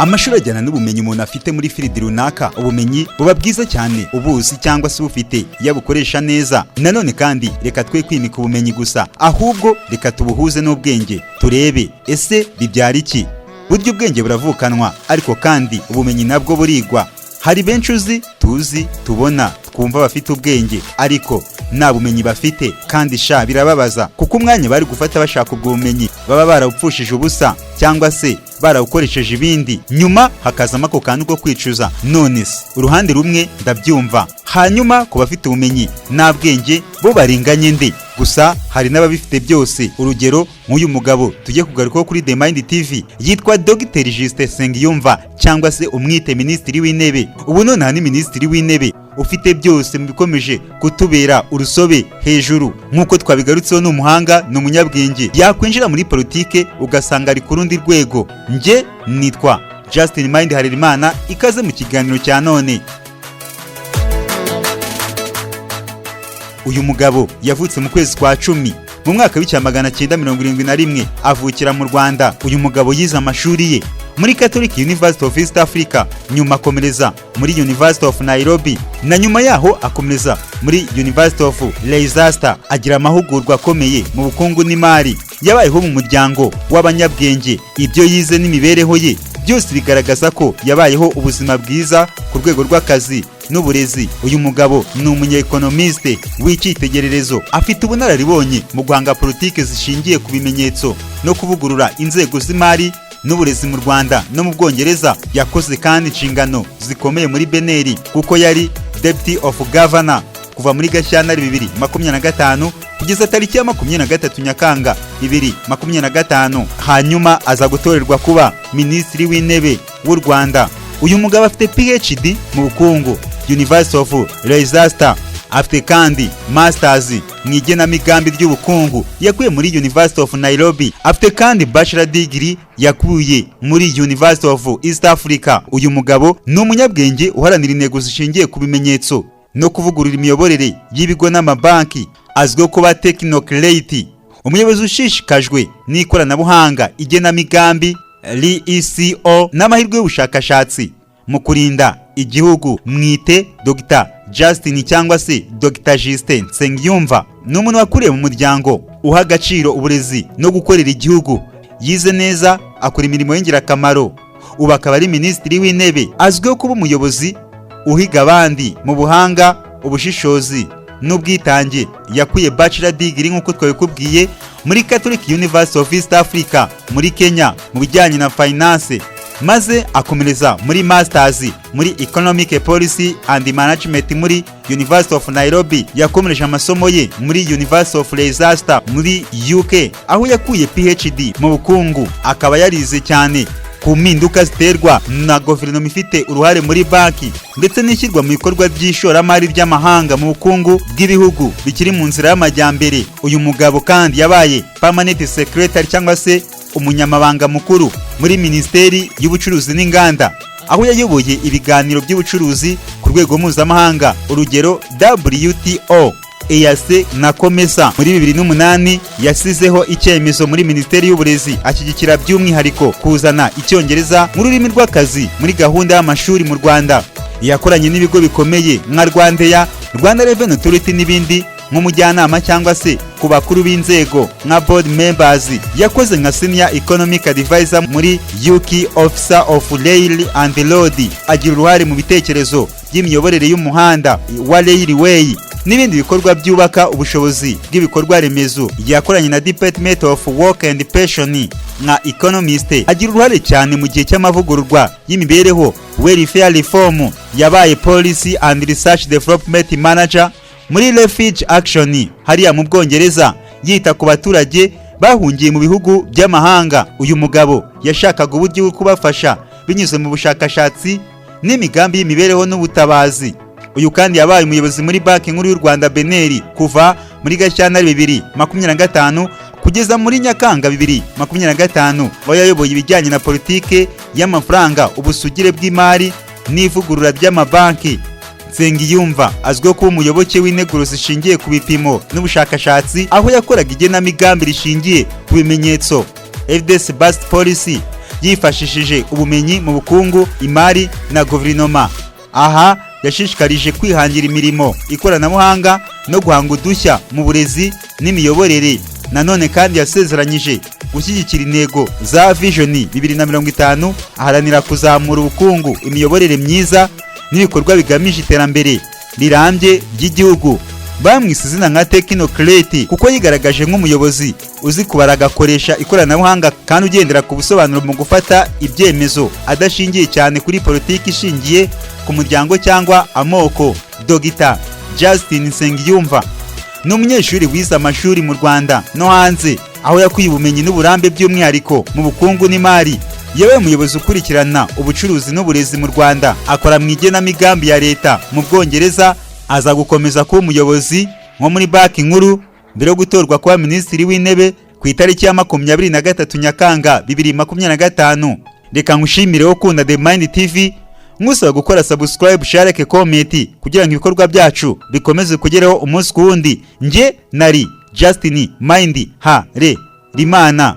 Amashuri ajyana n'ubumenyi umuntu afite muri field runaka. Ubumenyi buba bwiza cyane ubuzi cyangwa se ubufite iyo abukoresha neza. Nanone kandi reka twe kwimika ubumenyi gusa, ahubwo reka tubuhuze n'ubwenge, turebe ese bibyara iki. Burya ubwenge buravukanwa, ariko kandi ubumenyi nabwo burigwa. Hari benshi uzi, tuzi, tubona, twumva bafite ubwenge ariko nta bumenyi bafite. Kandi sha birababaza, kuko umwanya bari gufata bashaka ubwo bumenyi baba barawupfushije ubusa cyangwa se barawukoresheje ibindi, nyuma hakazamo ako kantu ko kwicuza. None se uruhande rumwe ndabyumva, hanyuma ku bafite ubumenyi nta bwenge bo barenganye nde? Gusa hari n'ababifite byose. Urugero nk'uyu mugabo tujye kugarukaho kuri The Mind TV, yitwa Dr Justin Nsengiyumva, cyangwa se umwite Minisitiri w'Intebe. Ubu nonaha ni Minisitiri w'Intebe ufite byose mu bikomeje kutubera urusobe hejuru. Nk'uko twabigarutseho, ni umuhanga, ni umunyabwenge, yakwinjira muri politike ugasanga ari ku rundi rwego. Njye nitwa Justin Mind Harerimana, ikaze mu kiganiro cya none. Uyu mugabo yavutse mu kwezi kwa 10 mu mwaka w'1971, avukira mu Rwanda. Uyu mugabo yize amashuri ye muri Catholic University of East Africa, nyuma akomereza muri University of Nairobi, na nyuma yaho akomereza muri University of Leicester. Agira amahugurwa akomeye mu bukungu n'imari. Yabayeho mu muryango w'abanyabwenge. Ibyo yize n'imibereho ye byose bigaragaza ko yabayeho ubuzima bwiza ku rwego rw'akazi n'uburezi. Uyu mugabo ni umunyekonomiste w'icyitegererezo, afite ubunararibonye mu guhanga politiki zishingiye ku bimenyetso no kuvugurura inzego z'imari n'uburezi mu Rwanda no mu Bwongereza. Yakoze kandi inshingano zikomeye muri BNR, kuko yari Deputy of Governor kuva muri Gashyantare 2025 kugeza tariki ya 23 Nyakanga 2025, hanyuma aza gutorerwa kuba Minisitiri w'Intebe w'u Rwanda. Uyu mugabo afite PhD mu bukungu, University of Leicester. Afite kandi Masters mu igenamigambi ry'ubukungu yakuye muri University of Nairobi. Afite kandi bachelor degree yakuye muri University of East Africa. Uyu mugabo ni umunyabwenge uharanira intego zishingiye ku bimenyetso no kuvugurura imiyoborere y'ibigo n'amabanki. Azwiho kuba technocrat, umuyobozi ushishikajwe n'ikoranabuhanga, igenamigambi, RECO n'amahirwe y'ubushakashatsi mu kurinda igihugu. Mwite Dr Justin cyangwa se Dr Justin Nsengiyumva. Ni umuntu wakuriye mu muryango uha agaciro uburezi no gukorera igihugu. Yize neza, akora imirimo y'ingirakamaro, ubu akaba ari Minisitiri w'Intebe. Azwiho kuba umuyobozi uhiga abandi mu buhanga, ubushishozi n'ubwitange. Yakuye bachelor degree, nk'uko twabikubwiye, muri Catholic University of East Africa muri Kenya mu bijyanye na finance, maze akomereza muri masters muri economic policy and management muri University of Nairobi. Yakomereje amasomo ye muri University of Leicester muri UK, aho yakuye PhD mu bukungu, akaba yarize cyane ku mpinduka ziterwa na guverinoma ifite uruhare muri banki ndetse n'ishyirwa mu bikorwa by'ishoramari ry'amahanga mu bukungu bw'ibihugu bikiri mu nzira y'amajyambere. Uyu mugabo kandi yabaye permanent secretary cyangwa se umunyamabanga mukuru muri Minisiteri y'Ubucuruzi n'Inganda, aho yayoboye ibiganiro by'ubucuruzi ku rwego mpuzamahanga, urugero WTO, EAC na COMESA. Muri 2008 yasizeho icyemezo muri Minisiteri y'Uburezi, ashyigikira by'umwihariko kuzana Icyongereza mu rurimi rw'akazi muri gahunda y'amashuri mu Rwanda. Yakoranye n'ibigo bikomeye nka RwandAir, Rwanda Revenue Authority n'ibindi nk'umujyanama cyangwa se ku bakuru b'inzego nka board members. Yakoze nka senior economic advisor muri UK Office of Rail and Road, agira uruhare mu bitekerezo by'imiyoborere y'umuhanda wa railway n'ibindi bikorwa byubaka ubushobozi bw'ibikorwa remezo. Yakoranye na Department of Work and Pension nka economist, agira uruhare cyane mu gihe cy'amavugururwa y'imibereho, welfare reform. Yabaye policy and research development manager muri Refugee Action hariya mu Bwongereza, yita ku baturage bahungiye mu bihugu by'amahanga. Uyu mugabo yashakaga uburyo bwo kubafasha binyuze mu bushakashatsi n'imigambi y'imibereho n'ubutabazi. Uyu kandi yabaye umuyobozi muri Banki Nkuru y'u Rwanda, BNR, kuva muri Gashyantare 2025 kugeza muri Nyakanga 2025, aho yayoboye ibijyanye na politike y'amafaranga, ubusugire bw'imari n'ivugurura ry'amabanki. Nsengiyumva azwiho kuba umuyoboke w'integuro zishingiye ku bipimo n'ubushakashatsi, aho yakoraga igenamigambi rishingiye ku bimenyetso, evidence based policy, Yifashishije ubumenyi mu bukungu, imari na guverinoma. Aha yashishikarije kwihangira imirimo, ikoranabuhanga no guhanga udushya mu burezi n'imiyoborere. Nanone kandi yasezeranyije gushyigikira intego za Vision 2050, aharanira kuzamura ubukungu, imiyoborere myiza n'ibikorwa bigamije iterambere rirambye ry'igihugu. Bamwise izina nka Technocrat kuko yigaragaje nk'umuyobozi uzi kubara, agakoresha ikoranabuhanga kandi ugendera ku busobanuro mu gufata ibyemezo, adashingiye cyane kuri politiki ishingiye ku muryango cyangwa amoko. Dogita Justin Nsengiyumva ni umunyeshuri wize amashuri mu Rwanda no hanze, aho yakuye ubumenyi n'uburambe by'umwihariko mu bukungu n'imari. Yabaye umuyobozi ukurikirana ubucuruzi n'uburezi mu Rwanda, akora mu igenamigambi ya leta mu Bwongereza, aza gukomeza kuba umuyobozi nko muri Banki Nkuru mbere yo gutorwa kuba Minisitiri w'Intebe ku itariki ya 23 Nyakanga 2025. Reka nkushimire wo ukunda The Mind TV, nkusaba gukora subscribe, share, comment kugira ngo ibikorwa byacu bikomeze kugeraho umunsi ku wundi. Njye nari Justin Mind Harerimana.